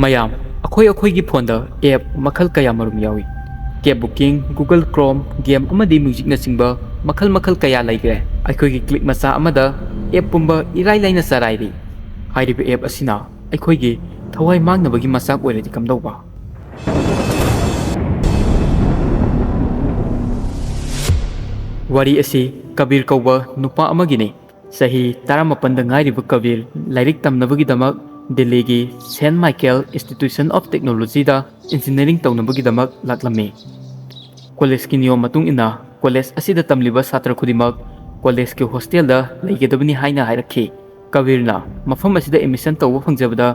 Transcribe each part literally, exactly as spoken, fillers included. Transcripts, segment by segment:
ꯃꯌꯥꯝ, ꯑꯩꯈꯣꯏ ꯑꯩꯈꯣꯏꯒꯤ ꯐꯣꯟꯗ ꯑꯦꯞ ꯃꯈꯜ ꯀꯌꯥ ꯃꯔꯨꯝ ꯌꯥꯎꯏ꯫ ꯀꯦꯕ ꯕꯨꯀꯤꯡ, ꯒꯨꯒꯜ ꯀ꯭ꯔꯣꯝ, ꯒꯦꯝ ꯑꯃꯗꯤ ꯃ꯭ꯌꯨꯖꯤꯛꯅꯆꯤꯡꯕ ꯃꯈꯜ ꯃꯈꯜ ꯀꯌꯥ ꯂꯩꯈ꯭ꯔꯦ꯫ ꯑꯩꯈꯣꯏꯒꯤ ꯀ꯭ꯂꯤꯛ ꯃꯆꯥ ꯑꯃꯗ ꯑꯦꯞ ꯄꯨꯝꯕ ꯏꯔꯥꯏ ꯂꯥꯏꯅ ꯆꯔꯥꯏꯔꯤ꯫ ꯍꯥꯏꯔꯤꯕ ꯑꯦꯞ ꯑꯁꯤꯅ ꯑꯩꯈꯣꯏꯒꯤ ꯊꯋꯥꯏ ꯃꯥꯡꯅꯕꯒꯤ ꯃꯆꯥꯛ ꯑꯣꯏꯔꯗꯤ ꯀꯝꯗꯧꯕ? ꯋꯥꯔꯤ ꯑꯁꯤ ꯀꯕꯤꯔ ꯀꯧꯕ ꯅꯨꯄꯥ ꯑꯃꯒꯤꯅꯤ꯫ ꯆꯍꯤ ꯇꯔꯥꯃꯥꯄꯟꯗ ꯉꯥꯏꯔꯤꯕ ꯀꯕꯤꯔ ꯂꯥꯏꯔꯤꯛ ꯇꯝꯅꯕꯒꯤꯗꯃꯛ ꯗꯤꯜꯂꯤꯒꯤ ꯁꯦꯟꯠ ꯃꯥꯏꯀꯦꯜ ꯏꯟꯁꯇꯤꯇ꯭ꯌꯨꯁꯟ ꯑꯣꯐ ꯇꯦꯛꯅꯣꯂꯣꯖꯤꯗ ꯏꯟꯖꯤꯅꯤꯌꯥꯔꯤꯡ ꯇꯧꯅꯕꯒꯤꯗꯃꯛ ꯂꯥꯛꯂꯝꯃꯤ꯫ ꯀꯣꯂꯦꯖꯀꯤ ꯅꯤꯌꯣꯝ ꯃꯇꯨꯡ ꯏꯟꯅ ꯀꯣꯂꯦꯖ ꯑꯁꯤꯗ ꯇꯝꯂꯤꯕ ꯁꯥꯇ꯭ꯔ ꯈꯨꯗꯤꯡꯃꯛ ꯀꯣꯂꯦꯖꯀꯤ ꯍꯣꯁꯇꯦꯜꯗ ꯂꯩꯒꯗꯕꯅꯤ ꯍꯥꯏꯅ ꯍꯥꯏꯔꯛꯈꯤ꯫ ꯀꯕꯤꯔꯅ ꯃꯐꯝ ꯑꯁꯤꯗ ꯑꯦꯗꯃꯤꯁꯟ ꯇꯧꯕ ꯐꯪꯖꯕꯗ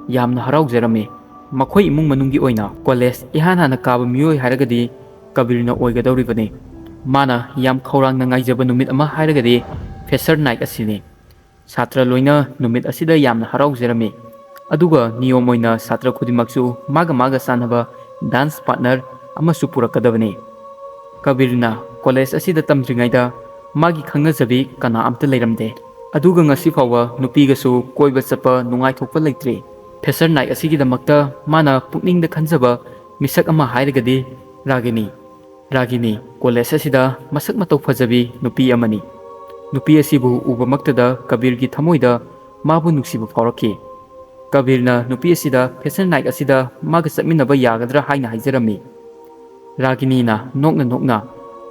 ꯌꯥꯝꯅ ꯍꯔꯥꯎꯖꯔꯝꯃꯤ꯫ ꯃꯈꯣꯏ ꯏꯃꯨꯡ ꯃꯅꯨꯡꯒꯤ ꯑꯣꯏꯅ ꯀꯣꯂꯦꯖ ꯏꯍꯥꯟ ꯍꯥꯟꯅ ꯀꯥꯕ ꯃꯤꯑꯣꯏ ꯍꯥꯏꯔꯒꯗꯤ ꯀꯕꯤꯔꯅ ꯑꯣꯏꯒꯗꯧꯔꯤꯕꯅꯤ꯫ ꯃꯥꯅ ꯌꯥꯝ ꯈꯧꯔꯥꯡꯅ ꯉꯥꯏꯖꯕ ꯅꯨꯃꯤꯠ ꯑꯃ ꯍꯥꯏꯔꯒꯗꯤ ꯐ꯭ꯔꯦꯁꯔ ꯅꯥꯏꯠ ꯑꯁꯤꯅꯤ꯫ ꯁꯥꯇ꯭ꯔ ꯂꯣꯏꯅ ꯅꯨꯃꯤꯠ ꯑꯁꯤꯗ ꯌꯥꯝꯅ ꯍꯔꯥꯎꯖꯔꯝꯃꯤ꯫ ꯑꯗꯨꯒ ꯅꯤꯌꯣꯝ ꯑꯣꯏꯅ ꯁꯥꯇ꯭ꯔ ꯈꯨꯗꯤꯡꯃꯛꯁꯨ ꯃꯥꯒ ꯃꯥꯒ ꯆꯥꯟꯅꯕ ꯗꯥꯟꯁ ꯄꯥꯔꯠꯅꯔ ꯑꯃꯁꯨ ꯄꯨꯔꯛꯀꯗꯕꯅꯤ꯫ ꯀꯕꯤꯔꯅ ꯀꯣꯂꯦꯖ ꯑꯁꯤꯗ ꯇꯝꯗ꯭ꯔꯤꯉꯩꯗ ꯃꯥꯒꯤ ꯈꯪꯅꯖꯕꯤ ꯀꯅꯥ ꯑꯝꯇ ꯂꯩꯔꯝꯗꯦ꯫ ꯑꯗꯨꯒ ꯉꯁꯤ ꯐꯥꯎꯕ ꯅꯨꯄꯤꯒꯁꯨ ꯀꯣꯏꯕ ꯆꯠꯄ ꯅꯨꯡꯉꯥꯏꯊꯣꯛꯄ ꯂꯩꯇ꯭ꯔꯤ꯫ ꯐ꯭ꯔꯦꯁꯔ ꯅꯥꯏꯠ ꯑꯁꯤꯒꯤꯗꯃꯛꯇ ꯃꯥꯅ ꯄꯨꯛꯅꯤꯡꯗ ꯈꯟꯖꯕ ꯃꯤꯁꯛ ꯑꯃ ꯍꯥꯏꯔꯒꯗꯤ ꯔꯥꯒꯤꯅꯤ꯫ ꯔꯥꯒꯤꯅꯤ ꯀꯣꯂꯦꯖ ꯑꯁꯤꯗ ꯃꯁꯛ ꯃꯇꯧ ꯐꯖꯕꯤ ꯅꯨꯄꯤ ꯑꯃꯅꯤ꯫ ꯅꯨꯄꯤ ꯑꯁꯤꯕꯨ ꯎꯕꯃꯛꯇꯗ ꯀꯕꯤꯔꯒꯤ ꯊꯃꯣꯏꯗ ꯃꯥꯕꯨ ꯅꯨꯡꯁꯤꯕ ꯐꯥꯎꯔꯛꯈꯤ꯫ ꯀꯕꯤꯔꯅ ꯅꯨꯄꯤ ꯑꯁꯤꯗ ꯐ꯭ꯔꯦꯁꯔ ꯅꯥꯏꯠ ꯑꯁꯤꯗ ꯃꯥꯒ ꯆꯠꯃꯤꯟꯅꯕ ꯌꯥꯒꯗ꯭ꯔꯥ ꯍꯥꯏꯅ ꯍꯥꯏꯖꯔꯝꯃꯤ꯫ ꯔꯥꯒꯤꯅꯤꯅ ꯅꯣꯛꯅ ꯅꯣꯛꯅ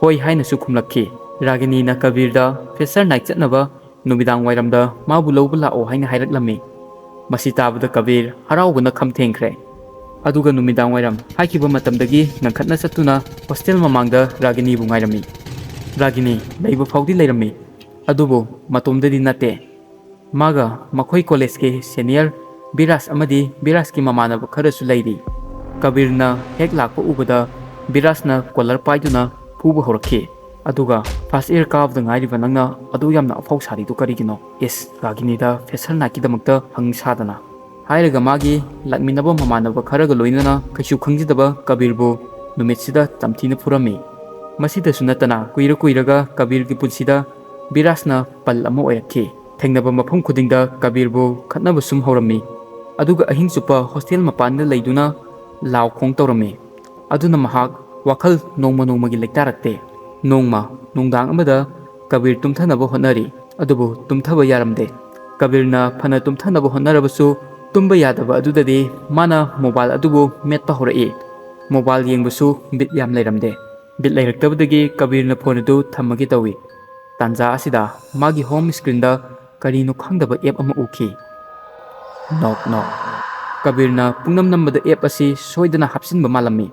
"ꯍꯣꯏ" ꯍꯥꯏꯅꯁꯨ ꯈꯨꯝꯂꯛꯈꯤ꯫ ꯔꯥꯒꯤꯅꯤꯅ ꯀꯕꯤꯔꯗ ꯐ꯭ꯔꯦꯁꯔ ꯅꯥꯏꯠ ꯆꯠꯅꯕ ꯅꯨꯃꯤꯗꯥꯡ ꯋꯥꯏꯔꯝꯗ ꯃꯥꯕꯨ ꯂꯧꯕ ꯂꯥꯛꯑꯣ ꯍꯥꯏꯅ ꯍꯥꯏꯔꯛꯂꯝꯃꯤ꯫ ꯃꯁꯤ ꯇꯥꯕꯗ ꯀꯕꯤꯔ ꯍꯔꯥꯎꯕꯅ ꯈꯝ ꯊꯦꯡꯈ꯭ꯔꯦ꯫ ꯑꯗꯨꯒ ꯅꯨꯃꯤꯗꯥꯡ ꯋꯥꯏꯔꯝ ꯍꯥꯏꯈꯤꯕ ꯃꯇꯝꯗꯒꯤ ꯉꯟꯈꯠꯅ ꯆꯠꯇꯨꯅ ꯍꯣꯁꯇꯦꯜ ꯃꯃꯥꯡꯗ ꯔꯥꯒꯤꯅꯤꯕꯨ ꯉꯥꯏꯔꯝꯃꯤ꯫ ꯔꯥꯒꯤꯅꯤ ꯂꯩꯕ ꯐꯥꯎꯗꯤ ꯂꯩꯔꯝꯃꯤ, ꯑꯗꯨꯕꯨ ꯃꯇꯣꯝꯗꯗꯤ ꯅꯠꯇꯦ꯫ ꯃꯥꯒ ꯃꯈꯣꯏ ꯀꯣꯂꯦꯖꯀꯤ ꯁꯦꯅꯤꯌꯔ ꯕꯤꯔꯥꯖ ꯑꯃꯗꯤ ꯕꯤꯔꯥꯖꯀꯤ ꯃꯃꯥꯟꯅꯕ ꯈꯔꯁꯨ ꯂꯩꯔꯤ꯫ ꯀꯕꯤꯔꯅ ꯍꯦꯛ ꯂꯥꯛꯄ ꯎꯕꯗ ꯕꯤꯔꯥꯖꯅ ꯀꯣꯂꯔ ꯄꯥꯏꯗꯨꯅ ꯐꯨꯕ ꯍꯧꯔꯛꯈꯤ꯫ ꯑꯗꯨꯒ "ꯐꯥꯔꯁ ꯏꯌꯔ ꯀꯥꯕꯗ ꯉꯥꯏꯔꯤꯕ ꯅꯪꯅ ꯑꯗꯨ ꯌꯥꯝꯅ ꯑꯐꯥꯎ ꯁꯥꯔꯤꯗꯨ ꯀꯔꯤꯒꯤꯅꯣ? ꯏꯁ, ꯔꯥꯒꯤꯅꯤꯗ ꯐ꯭ꯔꯦꯁꯔ ꯅꯥꯏꯠꯀꯤꯗꯃꯛꯇ ꯍꯪ ꯁꯥꯗꯅ!" ꯍꯥꯏꯔꯒ ꯃꯥꯒꯤ ꯂꯥꯛꯃꯤꯟꯅꯕ ꯃꯃꯥꯟꯅꯕ ꯈꯔꯒ ꯂꯣꯏꯅꯅ ꯀꯩꯁꯨ ꯈꯪꯖꯗꯕ ꯀꯕꯤꯔꯕꯨ ꯅꯨꯃꯤꯠꯁꯤꯗ ꯇꯝꯊꯤꯅ ꯐꯨꯔꯝꯃꯤ꯫ ꯃꯁꯤꯗꯁꯨ ꯅꯠꯇꯅ ꯀꯨꯏꯔ ꯀꯨꯏꯔꯒ ꯀꯕꯤꯔꯒꯤ ꯄꯨꯟꯁꯤꯗ ꯕꯤꯔꯥꯖꯅ ꯄꯜ ꯑꯃ ꯑꯣꯏꯔꯛꯈꯤ꯫ ꯊꯦꯡꯅꯕ ꯃꯐꯝ ꯈꯨꯗꯤꯡꯗ ꯀꯕꯤꯔꯕꯨ ꯈꯠꯅꯕ ꯁꯨꯝ ꯍꯧꯔꯝꯃꯤ꯫ ꯑꯗꯨꯒ ꯑꯍꯤꯡ ꯆꯨꯞꯄ ꯍꯣꯁꯇꯦꯜ ꯃꯄꯥꯟꯗ ꯂꯩꯗꯨꯅ ꯂꯥꯎ ꯈꯣꯡ ꯇꯧꯔꯝꯃꯤ꯫ ꯑꯗꯨꯅ ꯃꯍꯥꯛ ꯋꯥꯈꯜ ꯅꯣꯡꯃ ꯅꯣꯡꯃꯒꯤ ꯂꯩꯇꯥꯔꯛꯇꯦ꯫ ꯅꯣꯡꯃ ꯅꯨꯡꯗꯥꯡ ꯑꯃꯗ ꯀꯕꯤꯔ ꯇꯨꯝꯊꯅꯕ ꯍꯣꯠꯅꯔꯤ꯫ ꯑꯗꯨꯕꯨ ꯇꯨꯝꯊꯕ ꯌꯥꯔꯝꯗꯦ꯫ ꯀꯕꯤꯔꯅ ꯐꯅ ꯇꯨꯝꯊꯅꯕ ꯍꯣꯠꯅꯔꯕꯁꯨ ꯇꯨꯝꯕ ꯌꯥꯗꯕ ꯑꯗꯨꯗꯗꯤ ꯃꯥꯅ ꯃꯣꯕꯥꯏꯜ ꯑꯗꯨꯕꯨ ꯃꯦꯠꯄ ꯍꯧꯔꯛꯏ꯫ ꯃꯣꯕꯥꯏꯜ ꯌꯦꯡꯕꯁꯨ ꯕꯤꯠ ꯌꯥꯝ ꯂꯩꯔꯝꯗꯦ꯫ ꯕꯤꯠ ꯂꯩꯔꯛꯇꯕꯗꯒꯤ ꯀꯕꯤꯔꯅ ꯐꯣꯟ ꯑꯗꯨ ꯊꯝꯃꯒꯦ ꯇꯧꯏ꯫ ꯇꯥꯟꯖꯥ ꯑꯁꯤꯗ ꯃꯥꯒꯤ ꯍꯣꯝ ꯁ꯭ꯀ꯭ꯔꯤꯟꯗ ꯀꯔꯤꯅꯣ ꯈꯪꯗꯕ ꯑꯦꯞ ꯑꯃ ꯎꯈꯤ꯫ ꯅꯣꯛ ꯅꯣꯛ꯫ ꯀꯕꯤꯔꯅ ꯄꯨꯡꯅꯝ ꯅꯝꯕꯗ ꯑꯦꯞ ꯑꯁꯤ ꯁꯣꯏꯗꯅ ꯍꯥꯞꯆꯤꯟꯕ ꯃꯥꯜꯂꯝꯃꯤ꯫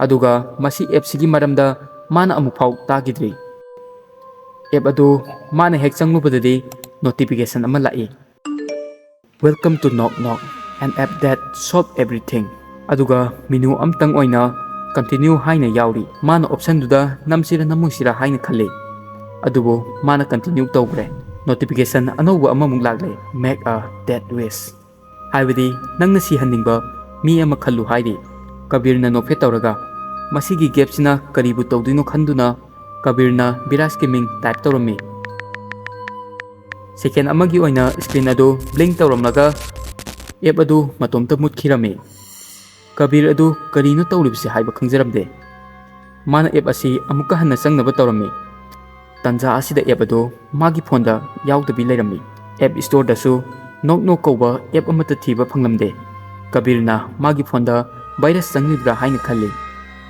ꯑꯗꯨꯒ ꯃꯁꯤ ꯑꯦꯞꯁꯤꯒꯤ ꯃꯔꯝꯗ ꯃꯥꯅ ꯑꯃꯨꯛꯐꯥꯎ ꯇꯥꯈꯤꯗ꯭ꯔꯤ꯫ ꯑꯦꯞ ꯑꯗꯨ ꯃꯥꯅ ꯍꯦꯛ ꯆꯪꯂꯨꯕꯗꯗꯤ ꯅꯣꯇꯤꯐꯤꯀꯦꯁꯟ ꯑꯃ ꯂꯥꯛꯏ꯫ "Welcome to Knock Knock, an app that solve everything." ꯑꯗꯨꯒ ꯃꯦꯅꯨ ꯑꯝꯇꯪ ꯑꯣꯏꯅ "Continue" ꯍꯥꯏꯅ ꯌꯥꯎꯔꯤ꯫ ꯃꯥꯅ ꯑꯣꯞꯁꯟꯗꯨꯗ ꯅꯝꯁꯤꯔ ꯅꯝꯃꯣꯏꯁꯤꯔ ꯍꯥꯏꯅ ꯈꯜꯂꯤ꯫ ꯑꯗꯨꯕꯨ ꯃꯥꯅ ꯀꯟꯇꯤꯅ꯭ꯌꯨ ꯇꯧꯈ꯭ꯔꯦ꯫ ꯅꯣꯇꯤꯐꯤꯀꯦꯁꯟ ꯑꯅꯧꯕ ꯑꯃꯃꯨꯛ ꯂꯥꯛꯂꯦ, "Make a death wish." ꯍꯥꯏꯕꯗꯤ ꯅꯪꯅ ꯁꯤꯍꯟꯅꯤꯡꯕ ꯃꯤ ꯑꯃ ꯈꯜꯂꯨ ꯍꯥꯏꯔꯤ꯫ ꯀꯕꯤꯔꯅ ꯅꯣꯛꯐꯦꯠ ꯇꯧꯔꯒ, ꯃꯁꯤꯒꯤ ꯒꯦꯞꯁꯤꯅ ꯀꯔꯤꯕꯨ ꯇꯧꯗꯣꯏꯅꯣ ꯈꯟꯗꯨꯅ ꯀꯕꯤꯔꯅ ꯕꯤꯔꯥꯖꯀꯤ ꯃꯤꯡ ꯇꯥꯏꯞ ꯇꯧꯔꯝꯃꯤ꯫ ꯁꯦꯀꯦꯟ ꯑꯃꯒꯤ ꯑꯣꯏꯅ ꯁ꯭ꯀ꯭ꯔꯤꯟ ꯑꯗꯨ ꯕ꯭ꯂꯤꯡ ꯇꯧꯔꯝꯂꯒ ꯑꯦꯞ ꯑꯗꯨ ꯃꯇꯣꯝꯇ ꯃꯨꯠꯈꯤꯔꯝꯃꯤ꯫ ꯀꯕꯤꯔ ꯑꯗꯨ ꯀꯔꯤꯅꯣ ꯇꯧꯔꯤꯕꯁꯦ ꯍꯥꯏꯕ ꯈꯪꯖꯔꯝꯗꯦ꯫ ꯃꯥꯅ ꯑꯦꯞ ꯑꯁꯤ ꯑꯃꯨꯛꯀ ꯍꯟꯅ ꯆꯪꯅꯕ ꯇꯧꯔꯝꯃꯤ꯫ ꯇꯥꯟꯖꯥ ꯑꯁꯤꯗ ꯑꯦꯞ ꯑꯗꯨ ꯃꯥꯒꯤ ꯐꯣꯟꯗ ꯌꯥꯎꯗꯕꯤ ꯂꯩꯔꯝꯃꯤ꯫ ꯑꯦꯞ ꯁ꯭ꯇꯣꯔꯗꯁꯨ ꯅꯣꯛ ꯅꯣꯛ ꯀꯧꯕ ꯑꯦꯞ ꯑꯃꯠꯇ ꯊꯤꯕ ꯐꯪꯂꯝꯗꯦ꯫ ꯀꯕꯤꯔꯅ ꯃꯥꯒꯤ ꯐꯣꯟꯗ ꯚꯥꯏꯔꯁ ꯆꯪꯂꯤꯕ꯭ꯔꯥ ꯍꯥꯏꯅ ꯈꯜꯂꯤ꯫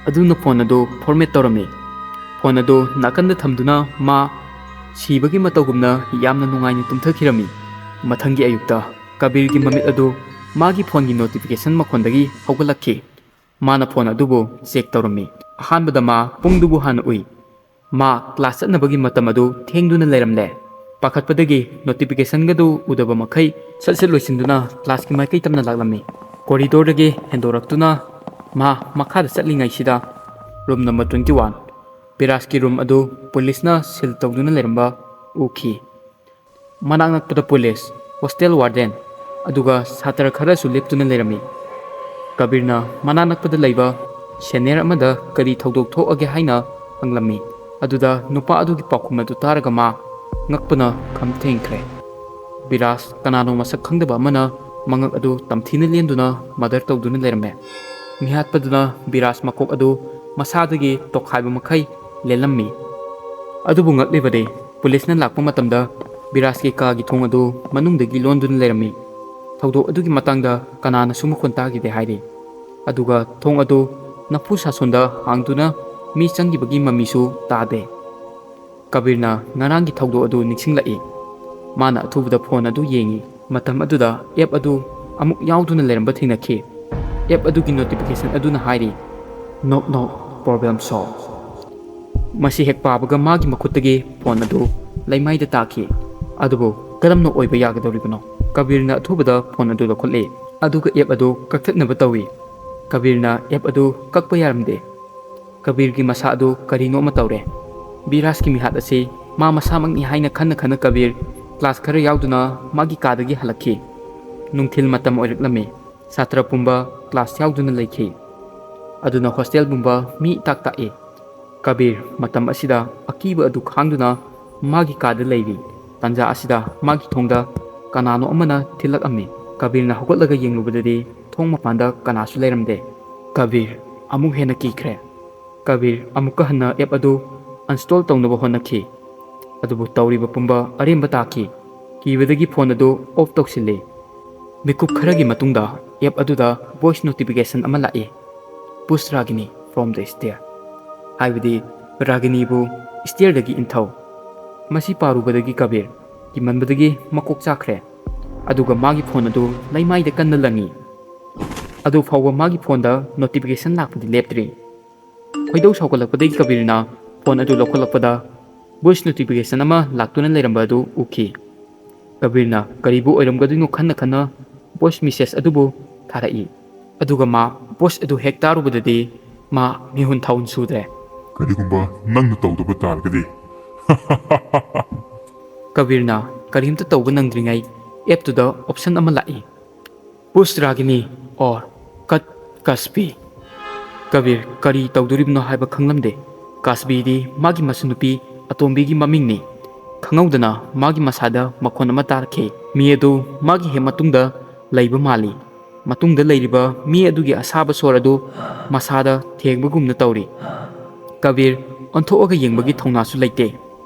ꯑꯗꯨꯅ ꯐꯣꯟ ꯑꯗꯨ ꯐꯣꯔꯃꯦꯠ ꯇꯧꯔꯝꯃꯤ꯫ ꯐꯣꯟ ꯑꯗꯨ ꯅꯥꯀꯟꯗ ꯊꯝꯗꯨꯅ ꯃꯥ ꯁꯤꯕꯒꯤ ꯃꯇꯧꯒꯨꯝꯅ ꯌꯥꯝꯅ ꯅꯨꯡꯉꯥꯏꯅ ꯇꯨꯝꯊꯈꯤꯔꯝꯃꯤ꯫ ꯃꯊꯪꯒꯤ ꯑꯌꯨꯛꯇ ꯀꯕꯤꯔꯒꯤ ꯃꯃꯤꯠ ꯑꯗꯨ ꯃꯥꯒꯤ ꯐꯣꯟꯒꯤ ꯅꯣꯇꯤꯐꯤꯀꯦꯁꯟ ꯃꯈꯣꯟꯗꯒꯤ ꯍꯧꯒꯠꯂꯛꯈꯤ꯫ ꯃꯥꯅ ꯐꯣꯟ ꯑꯗꯨꯕꯨ ꯆꯦꯛ ꯇꯧꯔꯝꯃꯤ꯫ ꯑꯍꯥꯟꯕꯗ ꯃꯥ ꯄꯨꯡꯗꯨꯕꯨ ꯍꯥꯟꯅ ꯎꯏ꯫ ꯃꯥ ꯀ꯭ꯂꯥꯁ ꯆꯠꯅꯕꯒꯤ ꯃꯇꯝ ꯑꯗꯨ ꯊꯦꯡꯗꯨꯅ ꯂꯩꯔꯝꯂꯦ꯫ ꯄꯥꯈꯠꯄꯗꯒꯤ ꯅꯣꯇꯤꯐꯤꯀꯦꯁꯟꯒꯗꯨ ꯎꯗꯕ ꯃꯈꯩ ꯁꯠ ꯁꯠ ꯂꯣꯏꯁꯤꯟꯗꯨꯅ ꯀ꯭ꯂꯥꯁꯀꯤ ꯃꯥꯏꯀꯩ ꯇꯞꯅ ꯂꯥꯛꯂꯝꯃꯤ꯫ ꯀꯣꯔꯤꯗꯣꯔꯗꯒꯤ ꯍꯦꯟꯗꯣꯔꯛꯇꯨꯅ ꯃꯥ ꯃꯈꯥꯗ ꯆꯠꯂꯤꯉꯩꯁꯤꯗ ꯔꯨꯝ ꯅꯝꯕꯔ ꯇ꯭ꯋꯦꯟꯇꯤ ꯋꯥꯟ, ꯕꯤꯔꯥꯖꯀꯤ ꯔꯨꯝ ꯑꯗꯨ ꯄꯨꯂꯤꯁꯅ ꯁꯤꯜ ꯇꯧꯗꯨꯅ ꯂꯩꯔꯝꯕ ꯎꯈꯤ꯫ ꯃꯅꯥꯛ ꯅꯛꯄꯗ ꯄꯨꯂꯤꯁ, ꯍꯣꯁꯇꯦꯜ ꯋꯥꯔꯗꯦꯟ, ꯑꯗꯨꯒ ꯁꯥꯇ꯭ꯔ ꯈꯔꯁꯨ ꯂꯦꯞꯇꯨꯅ ꯂꯩꯔꯝꯃꯤ꯫ ꯀꯕꯤꯔꯅ ꯃꯅꯥꯛ ꯅꯛꯄꯗ ꯂꯩꯕ ꯁꯦꯅꯤꯌꯔ ꯑꯃꯗ ꯀꯔꯤ ꯊꯧꯗꯣꯛ ꯊꯣꯛꯑꯒꯦ ꯍꯥꯏꯅ ꯍꯪꯂꯝꯃꯤ꯫ ꯑꯗꯨꯗ ꯅꯨꯄꯥ ꯑꯗꯨꯒꯤ ꯄꯥꯎꯈꯨꯝ ꯑꯗꯨ ꯇꯥꯔꯒ ꯃꯥ ꯉꯛꯄꯅ ꯈꯝ ꯊꯦꯡꯈ꯭ꯔꯦ꯫ ꯕꯤꯔꯥꯖ ꯀꯅꯥꯅꯣ ꯃꯁꯛ ꯈꯪꯗꯕ ꯑꯃꯅ ꯃꯉꯛ ꯑꯗꯨ ꯇꯝꯊꯤꯅ ꯂꯦꯟꯗꯨꯅ murder ꯇꯧꯗꯨꯅ ꯂꯩꯔꯝꯃꯦ꯫ ꯃꯤꯍꯥꯠꯄꯗꯨꯅ ꯕꯤꯔꯥꯖ ꯃꯀꯣꯛ ꯑꯗꯨ ꯃꯁꯥꯗꯒꯤ ꯇꯣꯈꯥꯏꯕ ꯃꯈꯩ ꯂꯦꯜꯂꯝꯃꯤ꯫ ꯑꯗꯨꯕꯨ ꯉꯛꯂꯤꯕꯗꯤ, ꯄꯨꯂꯤꯁꯅ ꯂꯥꯛꯄ ꯃꯇꯝꯗ ꯕꯤꯔꯥꯖꯀꯤ ꯀꯥꯒꯤ ꯊꯣꯡ ꯑꯗꯨ ꯃꯅꯨꯡꯗꯒꯤ ꯂꯣꯟꯗꯨꯅ ꯂꯩꯔꯝꯃꯤ꯫ ꯊꯧꯗꯣꯛ ꯑꯗꯨꯒꯤ ꯃꯇꯥꯡꯗ ꯀꯅꯥꯅꯁꯨ ꯃꯈꯣꯟ ꯇꯥꯈꯤꯗꯦ ꯍꯥꯏꯔꯤ꯫ ꯑꯗꯨꯒ ꯊꯣꯡ ꯑꯗꯨ ꯅꯐꯨ ꯁꯥꯁꯣꯟꯗ ꯍꯥꯡꯗꯨꯅ ꯃꯤ ꯆꯪꯈꯤꯕꯒꯤ ꯃꯃꯤꯁꯨ ꯇꯥꯗꯦ꯫ ꯀꯕꯤꯔꯅ ꯉꯔꯥꯡꯒꯤ ꯊꯧꯗꯣꯛ ꯑꯗꯨ ꯅꯤꯡꯁꯤꯡꯂꯛꯏ꯫ ꯃꯥꯅ ꯑꯊꯨꯕꯗ ꯐꯣꯟ ꯑꯗꯨ ꯌꯦꯡꯉꯤ꯫ ꯃꯇꯝ ꯑꯗꯨꯗ ꯑꯦꯞ ꯑꯗꯨ ꯑꯃꯨꯛ ꯌꯥꯎꯗꯨꯅ ꯂꯩꯔꯝꯕ ꯊꯦꯡꯅꯈꯤ꯫ ꯑꯦꯞ ꯑꯗꯨꯒꯤ ꯅꯣꯇꯤꯐꯤꯀꯦꯁꯟ ꯑꯗꯨꯅ ꯍꯥꯏꯔꯤ, "Knock knock, problem solved"꯫ ꯃꯁꯤ ꯍꯦꯛ ꯄꯥꯕꯒ ꯃꯥꯒꯤ ꯃꯈꯨꯠꯇꯒꯤ ꯐꯣꯟ ꯑꯗꯨ ꯂꯩꯃꯥꯏꯗ ꯇꯥꯈꯤ꯫ ꯑꯗꯨꯕꯨ ꯀꯔꯝꯅ ꯑꯣꯏꯕ ꯌꯥꯒꯗꯧꯔꯤꯕꯅꯣ? ꯀꯕꯤꯔꯅ ꯑꯊꯨꯕꯗ ꯐꯣꯟ ꯑꯗꯨ ꯂꯧꯈꯠꯂꯤ, ꯑꯗꯨꯒ ꯑꯦꯞ ꯑꯗꯨ ꯀꯛꯊꯠꯅꯕ ꯇꯧꯏ꯫ ꯀꯕꯤꯔꯅ ꯑꯦꯞ ꯑꯗꯨ ꯀꯛꯄ ꯌꯥꯔꯝꯗꯦ꯫ ꯀꯕꯤꯔꯒꯤ ꯃꯁꯥ ꯑꯗꯨ ꯀꯔꯤꯅꯣ ꯑꯃ ꯇꯧꯔꯦ꯫ ꯕꯤꯔꯥꯖꯀꯤ ꯃꯤꯍꯥꯠ ꯑꯁꯤ ꯃꯥ ꯃꯁꯥꯃꯛꯅꯤ ꯍꯥꯏꯅ ꯈꯟꯅ ꯈꯟꯅ ꯀꯕꯤꯔ ꯀ꯭ꯂꯥꯁ ꯈꯔ ꯌꯥꯎꯗꯨꯅ ꯃꯥꯒꯤ ꯀꯥꯗꯒꯤ ꯍꯜꯂꯛꯈꯤ꯫ ꯅꯨꯡꯊꯤꯜ ꯃꯇꯝ ꯑꯣꯏꯔꯛꯂꯝꯃꯤ꯫ ꯁꯥꯇ꯭ꯔ ꯄꯨꯝꯕ ꯀ꯭ꯂꯥꯁ ꯌꯥꯎꯗꯨꯅ ꯂꯩꯈꯤ꯫ ꯑꯗꯨꯅ ꯍꯣꯁꯇꯦꯜ ꯄꯨꯝꯕ ꯃꯤ ꯏꯇꯥꯛ ꯇꯥꯛꯏ꯫ ꯀꯕꯤꯔ ꯃꯇꯝ ꯑꯁꯤꯗ ꯑꯀꯤꯕ ꯑꯗꯨ ꯈꯥꯡꯗꯨꯅ ꯃꯥꯒꯤ ꯀꯥꯗ ꯂꯩꯔꯤ꯫ ꯇꯥꯟꯖꯥ ꯑꯁꯤꯗ ꯃꯥꯒꯤ ꯊꯣꯡꯗ ꯀꯅꯥꯅꯣ ꯑꯃꯅ ꯊꯤꯜꯂꯛꯑꯝꯃꯤ꯫ ꯀꯕꯤꯔꯅ ꯍꯧꯒꯠꯂꯒ ꯌꯦꯡꯂꯨꯕꯗꯗꯤ ꯊꯣꯡ ꯃꯄꯥꯟꯗ ꯀꯅꯥꯁꯨ ꯂꯩꯔꯝꯗꯦ꯫ ꯀꯕꯤꯔ ꯑꯃꯨꯛ ꯍꯦꯟꯅ ꯀꯤꯈ꯭ꯔꯦ꯫ ꯀꯕꯤꯔ ꯑꯃꯨꯛꯀ ꯍꯟꯅ ꯑꯦꯞ ꯑꯗꯨ uninstall ꯇꯧꯅꯕ ꯍꯣꯠꯅꯈꯤ꯫ ꯑꯗꯨꯕꯨ ꯇꯧꯔꯤꯕ ꯄꯨꯝꯕ ꯑꯔꯦꯝꯕ ꯇꯥꯈꯤ꯫ ꯀꯤꯕꯗꯒꯤ ꯐꯣꯟ ꯑꯗꯨ off ꯇꯧꯁꯤꯜꯂꯤ꯫ ꯃꯤꯀꯨꯞ ꯈꯔꯒꯤ ꯃꯇꯨꯡꯗ ꯑꯦꯞ ꯑꯗꯨꯗ voice notification ꯑꯃ ꯂꯥꯛꯏ꯫ "Push Ragini from the stair"꯫ ꯍꯥꯏꯕꯗꯤ, "ꯔꯥꯒꯤꯅꯤꯕꯨ stairꯗꯒꯤ ꯏꯟꯊꯧ"꯫ ꯃꯁꯤ ꯄꯥꯔꯨꯕꯗꯒꯤ ꯀꯕꯤꯔ ꯀꯤꯃꯟꯕꯗꯒꯤ ꯃꯀꯣꯛ ꯆꯥꯛꯈ꯭ꯔꯦ꯫ ꯑꯗꯨꯒ ꯃꯥꯒꯤ ꯐꯣꯟ ꯑꯗꯨ ꯂꯩꯃꯥꯏꯗ ꯀꯟꯅ ꯂꯪꯉꯤ꯫ ꯑꯗꯨ ꯐꯥꯎꯕ ꯃꯥꯒꯤ ꯐꯣꯟꯗ notification ꯂꯥꯛꯄꯗꯤ ꯂꯦꯞꯇ꯭ꯔꯤ꯫ ꯈꯣꯏꯗꯧ ꯁꯥꯎꯒꯠꯂꯛꯄꯗꯒꯤ ꯀꯕꯤꯔꯅ ꯐꯣꯟ ꯑꯗꯨ ꯂꯧꯈꯠꯂꯛꯄꯗ voice notification ꯑꯃ ꯂꯥꯛꯇꯨꯅ ꯂꯩꯔꯝꯕ ꯑꯗꯨ ꯎꯈꯤ꯫ ꯀꯕꯤꯔꯅ ꯀꯔꯤꯕꯨ ꯑꯣꯏꯔꯝꯒꯗꯣꯏꯅꯣ ꯈꯟꯅ ꯈꯟꯅ voice message ꯑꯗꯨꯕꯨ ꯊꯥꯔꯛꯏ꯫ ꯑꯗꯨꯒ ꯃꯥ voice ꯑꯗꯨ ꯍꯦꯛ ꯇꯥꯔꯨꯕꯗꯗꯤ ꯃꯥ ꯃꯤꯍꯨꯟ ꯊꯥꯍꯨꯟ ꯁꯨꯗ꯭ꯔꯦ꯫ "ꯀꯔꯤꯒꯨꯝꯕ ꯅꯪꯅ ꯇꯧꯗꯕ ꯇꯥꯔꯒꯗꯤ?" ꯀꯕꯤꯔꯅ ꯀꯔꯤꯝꯇ ꯇꯧꯕ ꯅꯪꯗ꯭ꯔꯤꯉꯩ ꯑꯦꯞꯇꯨꯗ option ꯑꯃ ꯂꯥꯛꯏ꯫ "Push Ragini or cut Kasbi." Kabir ꯀꯔꯤ ꯇꯧꯗꯣꯔꯤꯕꯅꯣ ꯍꯥꯏꯕ ꯈꯪꯂꯝꯗꯦ꯫ ꯀꯥꯁꯕꯤꯗꯤ ꯃꯥꯒꯤ ꯃꯁꯨꯅꯨꯄꯤ ꯑꯇꯣꯝꯕꯤꯒꯤ ꯃꯃꯤꯡꯅꯤ꯫ ꯈꯪꯍꯧꯗꯅ ꯃꯥꯒꯤ ꯃꯁꯥꯗ ꯃꯈꯣꯟ ꯑꯃ ꯇꯥꯔꯛꯈꯤ꯫ ꯃꯤ ꯑꯗꯨ ꯃꯥꯒꯤ ꯍꯦꯛ ꯃꯇꯨꯡꯗ ꯂꯩꯕ ꯃꯥꯜꯂꯤ꯫ ꯃꯇꯨꯡꯗ ꯂꯩꯔꯤꯕ ꯃꯤ ꯑꯗꯨꯒꯤ ꯑꯁꯥꯕ ꯁꯣꯔ ꯑꯗꯨ ꯃꯁꯥꯗ ꯊꯦꯡꯕꯒꯨꯝꯅ ꯇꯧꯔꯤ꯫ ꯀꯕꯤꯔ ꯑꯣꯟꯊꯣꯛꯑꯒ ꯌꯦꯡꯕꯒꯤ ꯊꯧꯅꯥꯁꯨ ꯂꯩꯇꯦ꯫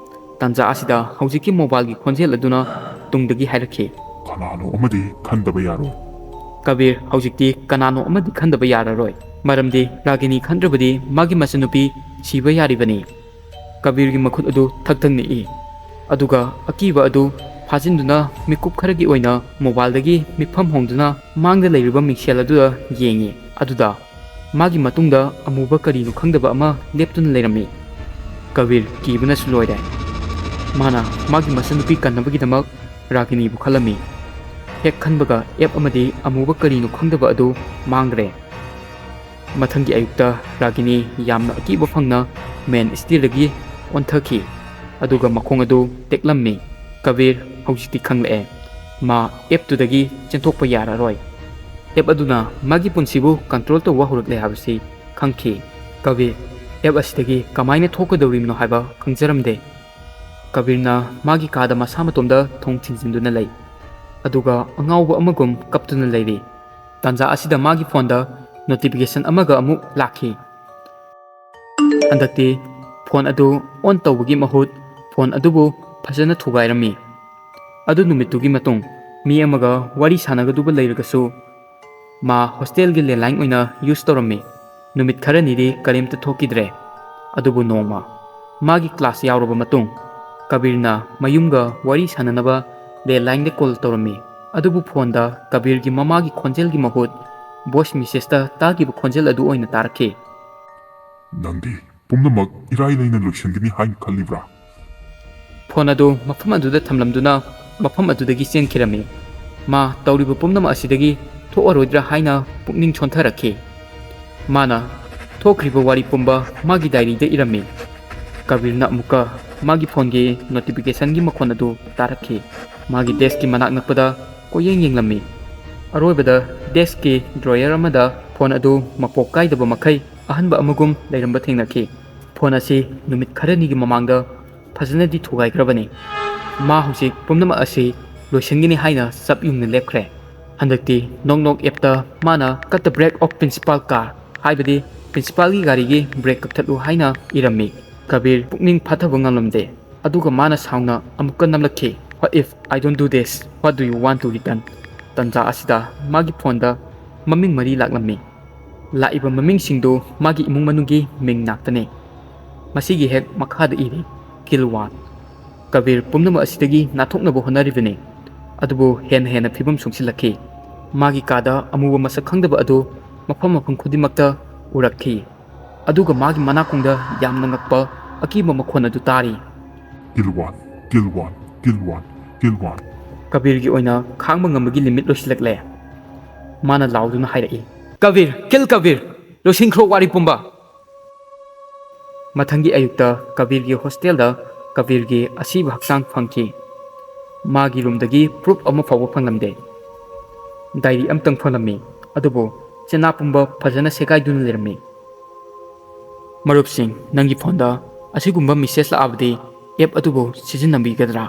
ꯇꯥꯟꯖꯥ ꯑꯁꯤꯗ ꯍꯧꯖꯤꯛꯀꯤ ꯃꯣꯕꯥꯏꯜꯒꯤ ꯈꯣꯟꯖꯦꯜ ꯑꯗꯨꯅ ꯇꯨꯡꯗꯒꯤ ꯍꯥꯏꯔꯛꯈꯤ, "ꯀꯅꯥꯅꯣ ꯑꯃꯗꯤ ꯈꯟꯗꯕ ꯌꯥꯔꯣꯏ꯫" ꯀꯕꯤꯔ ꯍꯧꯖꯤꯛꯇꯤ ꯀꯅꯥꯅꯣ ꯑꯃꯗꯤ ꯈꯟꯗꯕ ꯌꯥꯔꯔꯣꯏ, ꯃꯔꯝꯗꯤ ꯔꯥꯒꯤꯅꯤ ꯈꯟꯗ꯭ꯔꯕꯗꯤ ꯃꯥꯒꯤ ꯃꯆꯟꯅꯨꯄꯤ ꯁꯤꯕ ꯌꯥꯔꯤꯕꯅꯤ꯫ ꯀꯕꯤꯔꯒꯤ ꯃꯈꯨꯠ ꯑꯗꯨ ꯊꯛ ꯊꯛ ꯅꯤꯛꯏ, ꯑꯗꯨꯒ ꯑꯀꯤꯕ ꯑꯗꯨ ꯐꯥꯖꯤꯟꯗꯨꯅ ꯃꯤꯀꯨꯞ ꯈꯔꯒꯤ ꯑꯣꯏꯅ ꯃꯣꯕꯥꯏꯜꯗꯒꯤ ꯃꯤꯠꯐꯝ ꯍꯣꯡꯗꯨꯅ ꯃꯥꯡꯗ ꯂꯩꯔꯤꯕ ꯃꯤꯡꯁꯦꯜ ꯑꯗꯨꯗ ꯌꯦꯡꯉꯤ꯫ ꯑꯗꯨꯗ ꯃꯥꯒꯤ ꯃꯇꯨꯡꯗ ꯑꯃꯨꯕ ꯀꯔꯤꯅꯣ ꯈꯪꯗꯕ ꯑꯃ ꯂꯦꯞꯇꯨꯅ ꯂꯩꯔꯝꯃꯤ꯫ ꯀꯕꯤꯔ ꯀꯤꯕꯅꯁꯨ ꯂꯣꯏꯔꯦ꯫ ꯃꯥꯅ ꯃꯥꯒꯤ ꯃꯆꯟꯅꯨꯄꯤ ꯀꯟꯅꯕꯒꯤꯗꯃꯛ ꯔꯥꯒꯤꯅꯤꯕꯨ ꯈꯜꯂꯝꯃꯤ꯫ ꯍꯦꯛ ꯈꯟꯕꯒ ꯑꯦꯞ ꯑꯃꯗꯤ ꯑꯃꯨꯕ ꯀꯔꯤꯅꯣ ꯈꯪꯗꯕ ꯑꯗꯨ ꯃꯥꯡꯈ꯭ꯔꯦ꯫ ꯃꯊꯪꯒꯤ ꯑꯌꯨꯛꯇ ꯔꯥꯒꯤꯅꯤ ꯌꯥꯝꯅ ꯑꯀꯤꯕ ꯐꯪꯅ ꯃꯦꯟ ꯁ꯭ꯇꯤꯌꯔꯗꯒꯤ ꯑꯣꯟꯊꯈꯤ, ꯑꯗꯨꯒ ꯃꯈꯣꯡ ꯑꯗꯨ ꯇꯦꯛꯂꯝꯃꯤ꯫ ꯀꯕꯤꯔ ꯍꯧꯖꯤꯛꯇꯤ ꯈꯪꯂꯛꯑꯦ, ꯃꯥ ꯑꯦꯞꯇꯨꯗꯒꯤ ꯆꯦꯟꯊꯣꯛꯄ ꯌꯥꯔꯔꯣꯏ꯫ ꯑꯦꯞ ꯑꯗꯨꯅ ꯃꯥꯒꯤ ꯄꯨꯟꯁꯤꯕꯨ ꯀꯟꯇ꯭ꯔꯣꯜ ꯇꯧꯕ ꯍꯧꯔꯛꯂꯦ ꯍꯥꯏꯕꯁꯤ ꯈꯪꯈꯤ꯫ ꯀꯕꯤꯔ ꯑꯦꯞ ꯑꯁꯤꯗꯒꯤ ꯀꯃꯥꯏꯅ ꯊꯣꯛꯀꯗꯧꯔꯤꯕꯅꯣ ꯍꯥꯏꯕ ꯈꯪꯖꯔꯝꯗꯦ꯫ ꯀꯕꯤꯔꯅ ꯃꯥꯒꯤ ꯀꯥꯗ ꯃꯁꯥ ꯃꯇꯣꯝꯗ ꯊꯣꯡ ꯊꯤꯡꯖꯤꯟꯗꯨꯅ ꯂꯩ, ꯑꯗꯨꯒ ꯑꯉꯥꯎꯕ ꯑꯃꯒꯨꯝ ꯀꯞꯇꯨꯅ ꯂꯩꯔꯤ꯫ ꯇꯥꯟꯖꯥ ꯑꯁꯤꯗ ꯃꯥꯒꯤ ꯐꯣꯟꯗ ꯅꯣꯇꯤꯐꯤꯀꯦꯁꯟ ꯑꯃꯒ ꯑꯃꯨꯛ ꯂꯥꯛꯈꯤ꯫ ꯍꯟꯗꯛꯇꯤ ꯐꯣꯟ ꯑꯗꯨ ꯑꯣꯟ ꯇꯧꯕꯒꯤ ꯃꯍꯨꯠ ꯐꯣꯟ ꯑꯗꯨꯕꯨ ꯐꯖꯅ ꯊꯨꯒꯥꯏꯔꯝꯃꯤ꯫ ꯑꯗꯨ ꯅꯨꯃꯤꯠꯇꯨꯒꯤ ꯃꯇꯨꯡ ꯃꯤ ꯑꯃꯒ ꯋꯥꯔꯤ ꯁꯥꯟꯅꯒꯗꯧꯕ ꯂꯩꯔꯒꯁꯨ ꯃꯥ ꯍꯣꯁꯇꯦꯜꯒꯤ ꯂꯦꯟꯂꯥꯏꯟ ꯑꯣꯏꯅ ꯌꯨꯁ ꯇꯧꯔꯝꯃꯤ꯫ ꯅꯨꯃꯤꯠ ꯈꯔꯅꯤꯗꯤ ꯀꯔꯤꯝꯇ ꯊꯣꯛꯈꯤꯗ꯭ꯔꯦ꯫ ꯑꯗꯨꯕꯨ ꯅꯣꯡꯃ ꯃꯥꯒꯤ ꯀ꯭ꯂꯥꯁ ꯌꯥꯎꯔꯕ ꯃꯇꯨꯡ ꯀꯕꯤꯔꯅ ꯃꯌꯨꯝꯒ ꯋꯥꯔꯤ ꯁꯥꯟꯅꯅꯕ ꯂꯦꯟꯂꯥꯏꯟꯗ ꯀꯣꯜ ꯇꯧꯔꯝꯃꯤ꯫ ꯑꯗꯨꯕꯨ ꯐꯣꯟꯗ ꯀꯕꯤꯔꯒꯤ ꯃꯃꯥꯒꯤ ꯈꯣꯟꯖꯦꯜꯒꯤ ꯃꯍꯨꯠ ꯚꯣꯏꯁ ꯃꯦꯁꯦꯖꯇ ꯇꯥꯈꯤꯕ ꯈꯣꯟꯖꯦꯜ ꯑꯗꯨ ꯑꯣꯏꯅ ꯇꯥꯔꯛꯈꯤ꯫ "ꯅꯪꯗꯤ ꯄꯨꯝꯅꯃꯛ ꯏꯔꯥꯏ ꯂꯥꯏꯅ ꯂꯣꯏꯁꯤꯟꯒꯅꯤ ꯍꯥꯏꯅ ꯈꯜꯂꯤꯕ꯭ꯔꯥ?" ꯐꯣꯟ ꯑꯗꯨ ꯃꯐꯝ ꯑꯗꯨꯗ ꯊꯝꯂꯝꯗꯨꯅ ꯃꯐꯝ ꯑꯗꯨꯗꯒꯤ ꯆꯦꯟꯈꯤꯔꯝꯃꯤ꯫ ꯃꯥ ꯇꯧꯔꯤꯕ ꯄꯨꯝꯅꯃꯛ ꯑꯁꯤꯗꯒꯤ ꯊꯣꯛꯑꯔꯣꯏꯗ꯭ꯔꯥ ꯍꯥꯏꯅ ꯄꯨꯛꯅꯤꯡ ꯁꯣꯟꯊꯔꯛꯈꯤ꯫ ꯃꯥꯅ ꯊꯣꯛꯈ꯭ꯔꯤꯕ ꯋꯥꯔꯤ ꯄꯨꯝꯕ ꯃꯥꯒꯤ ꯗꯥꯏꯔꯤꯗ ꯏꯔꯝꯃꯤ꯫ ꯀꯕꯤꯔꯅ ꯑꯃꯨꯛꯀ ꯃꯥꯒꯤ ꯐꯣꯟꯒꯤ ꯅꯣꯇꯤꯐꯤꯀꯦꯁꯟꯒꯤ ꯃꯈꯣꯟ ꯑꯗꯨ ꯇꯥꯔꯛꯈꯤ꯫ ꯃꯥꯒꯤ ꯗꯦꯁꯛꯀꯤ ꯃꯅꯥꯛ ꯅꯛꯄꯗ ꯀꯣꯏꯌꯦꯡ ꯌꯦꯡꯂꯝꯃꯤ꯫ ꯑꯔꯣꯏꯕꯗ ꯗꯦꯁꯛꯀꯤ ꯗ꯭ꯔꯣꯌꯔ ꯑꯃꯗ ꯐꯣꯟ ꯑꯗꯨ ꯃꯄꯣꯛ ꯀꯥꯏꯗꯕ ꯃꯈꯩ ꯑꯍꯟꯕ ꯑꯃꯒꯨꯝ ꯂꯩꯔꯝꯕ ꯊꯦꯡꯅꯈꯤ꯫ ꯐꯣꯟ ꯑꯁꯤ ꯅꯨꯃꯤꯠ ꯈꯔꯅꯤꯒꯤ ꯃꯃꯥꯡꯗ ꯐꯖꯅꯗꯤ ꯊꯨꯒꯥꯏꯈ꯭ꯔꯕꯅꯤ꯫ ꯃꯥ ꯍꯧꯖꯤꯛ ꯄꯨꯝꯅꯃꯛ ꯑꯁꯤ ꯂꯣꯏꯁꯤꯟꯒꯅꯤ ꯍꯥꯏꯅ ꯆꯞ ꯌꯨꯡꯅ ꯂꯦꯞꯈ꯭ꯔꯦ꯫ ꯍꯟꯗꯛꯇꯤ Knock Knock app ꯇ ꯃꯥꯅ "Cut the brake of principal car" ꯍꯥꯏꯕꯗꯤ ꯄ꯭ꯔꯤꯟꯁꯤꯄꯥꯜꯒꯤ ꯒꯥꯔꯤꯒꯤ ꯕ꯭ꯔꯦꯛ ꯀꯛꯊꯠꯂꯨ ꯍꯥꯏꯅ ꯏꯔꯝꯃꯤ꯫ ꯀꯕꯤꯔ ꯄꯨꯛꯅꯤꯡ ꯐꯥꯊꯕ ꯉꯝꯂꯝꯗꯦ꯫ ꯑꯗꯨꯒ ꯃꯥꯅ ꯁꯥꯎꯅ ꯑꯃꯨꯛꯀ ꯅꯝꯂꯛꯈꯤ, "What if I don't do this? What do you want to return?" ꯇꯟꯖꯥ ꯑꯁꯤꯗ ꯃꯥꯒꯤ ꯐꯣꯟꯗ ꯃꯃꯤꯡ ꯃꯔꯤ ꯂꯥꯛꯂꯝꯃꯤ꯫ ꯂꯥꯛꯏꯕ ꯃꯃꯤꯡꯁꯤꯡꯗꯨ ꯃꯥꯒꯤ ꯏꯃꯨꯡ ꯃꯅꯨꯡꯒꯤ ꯃꯤꯡ ꯉꯥꯛꯇꯅꯤ꯫ ꯃꯁꯤꯒꯤ ꯍꯦꯛ ꯃꯈꯥꯗ ꯏꯔꯤ, "Kill one." ꯀꯕꯤꯔ ꯄꯨꯝꯅꯃꯛ ꯑꯁꯤꯗꯒꯤ ꯅꯥꯟꯊꯣꯛꯅꯕ ꯍꯣꯠꯅꯔꯤꯕꯅꯤ, ꯑꯗꯨꯕꯨ ꯍꯦꯟꯅ ꯍꯦꯟꯅ ꯐꯤꯕꯝ ꯁꯣꯛꯁꯤꯜꯂꯛꯈꯤ꯫ ꯃꯥꯒꯤ ꯀꯥꯗ ꯑꯃꯨꯕ ꯃꯁꯛ ꯈꯪꯗꯕ ꯑꯗꯨ ꯃꯐꯝ ꯃꯐꯝ ꯈꯨꯗꯤꯡꯃꯛꯇ ꯎꯔꯛꯈꯤ꯫ ꯑꯗꯨꯒ ꯃꯥꯒꯤ ꯃꯅꯥꯀꯣꯡꯗ ꯌꯥꯝꯅ ꯉꯛꯄ ꯑꯀꯤꯕ ꯃꯈꯣꯟ ꯑꯗꯨ ꯇꯥꯔꯤ꯫ "Kill one, kill one, kill one, kill one." ꯀꯕꯤꯔꯒꯤ ꯑꯣꯏꯅ ꯈꯥꯡꯕ ꯉꯝꯕꯒꯤ ꯂꯤꯃꯤꯠ ꯂꯣꯏꯁꯤꯜꯂꯛꯂꯦ꯫ ꯃꯥꯅ ꯂꯥꯎꯗꯨꯅ ꯍꯥꯏꯔꯛꯏ, "ꯀꯕꯤꯔ, kill ꯀꯕꯤꯔ! ꯂꯣꯏꯁꯤꯟꯈ꯭ꯔꯣ ꯋꯥꯔꯤ ꯄꯨꯝꯕ!" ꯃꯊꯪꯒꯤ ꯑꯌꯨꯛꯇ ꯀꯕꯤꯔꯒꯤ ꯍꯣꯁꯇꯦꯜꯗ ꯀꯕꯤꯔꯒꯤ ꯑꯁꯤꯕ ꯍꯛꯆꯥꯡ ꯐꯪꯈꯤ꯫ ꯃꯥꯒꯤ ꯔꯨꯝꯗꯒꯤ ꯄ꯭ꯔꯨꯐ ꯑꯃ ꯐꯥꯎꯕ ꯐꯪꯂꯝꯗꯦ꯫ ꯗꯥꯏꯔꯤ ꯑꯃꯇꯪ ꯐꯪꯂꯝꯃꯤ, ꯑꯗꯨꯕꯨ ꯆꯦꯅꯥ ꯄꯨꯝꯕ ꯐꯖꯅ ꯁꯦꯒꯥꯏꯗꯨꯅ ꯂꯩꯔꯝꯃꯤ꯫ ꯃꯔꯨꯞꯁꯤꯡ, ꯅꯪꯒꯤ ꯐꯣꯟꯗ ꯑꯁꯤꯒꯨꯝꯕ ꯃꯦꯁꯦꯖ ꯂꯥꯛꯂꯕꯗꯤ ꯑꯦꯞ ꯑꯗꯨꯕꯨ ꯁꯤꯖꯤꯟꯅꯕꯤꯒꯗ꯭ꯔꯥ?